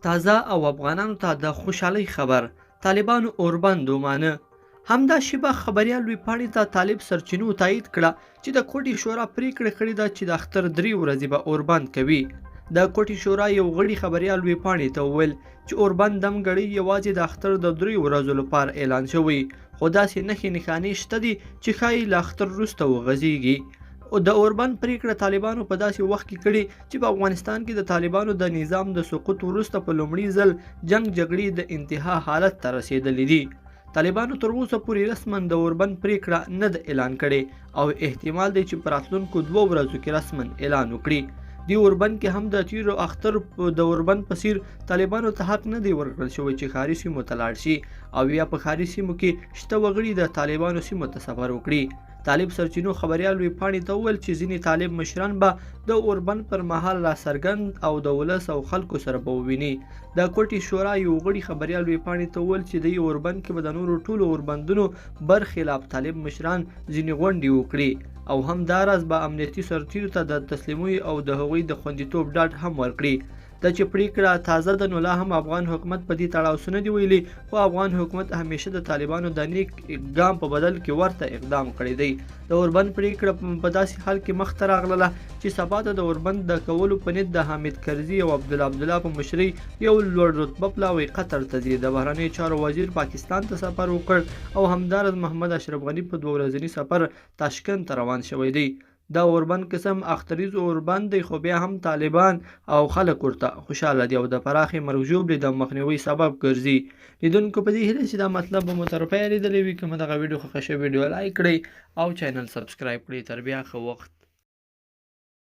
تازه او افغانانو ته د خوشحالۍ خبر، طالبانو اوربند ومانه. همدا شیبه خبریال ویبپاڼې ته طالب سرچینو تایید کړه چې د کوټې شورا پریکړه کړې ده چې د اختر درې ورځې به اوربند کوي. د کوټې شورا یو غړي خبریال ویبپاڼې ته وویل چې اوربند دم ګړۍ یوازې د اختر د دریو ورځو لپاره اعلان شوی، خو داسې نښې نښانې شته دي چې ښایي له اختر وروسته وغځیږي. د اوربند پریکړه طالبانو په داسې وخت کې کړې چې په افغانستان کې د طالبانو د نظام د سقوط وروسته په لومړي ځل جنګ جګړې د انتها حالت ته رسیدلې دي. طالبانو تر اوسه پورې رسما د اوربند پریکړه نه ده اعلان کړې او احتمال دی چې په راتلونکو دوو ورځو کې رسما اعلان وکړي. دی اوربند کې هم د تیرو اختر د اوربند په څیر طالبانو ته حق نه دی ورکړل شوی چې ښاري سیمو ته لاړ شي او یا په ښاري سیمو کې شته وګړي د طالبانو سیمو ته سفر وکړي. طالب سرچینو خبریال ویبپاڼې ته وویل چې ځینې طالب مشران به د اوربند پر مهال راڅرګند او د ولس او خلکو سره به وویني. د کوټې شورا یو غړي خبریال ویبپاڼې ته وویل چې د اوربند کې به د نورو ټولو اوربندونو برخلاف طالب مشران ځینې غونډې وکړي او همداراز به امنیتي سرتیرو ته د تسلیمۍ او د هغوی د خوندیتوب ډاډ هم ورکړي. دا چې پریکړه تازه ده نو لا هم افغان حکومت په دې تړاو څه نه دي ویلي، خو افغان حکومت همیشه د طالبانو د نیک ګام په بدل کې ورته اقدام کړی دی. د اوربند پریکړه په داسې حال کې مخته راغله چې سبا ته د اوربند د کولو په نیت د حامد کرزي او عبدالله عبدالله په مشرۍ یو لوړ رتبه پلاوی قطر ته ځي. د بهرنیو چارو وزیر پاکستان ته سفر وکړ او همداراز محمد اشرف غني په دوه ورځني سفر تاشکند ته روان شوی دی. دا اوربند که څه هم اختریز اوربند دی، خو بیا هم طالبان او خلک ورته خوشحاله دي او د پراخې مرګ ژوبلې د مخنیوي سبب ګرځي. لیدونکو په دې هیله چې دا مطلب به مو تر پایه لیدلی وي. که مو دغه ویډیو خوښه شوه، ویډیو لایک کړئ او چینل سبسکرایب کړئ. تر بیا ښه وخت.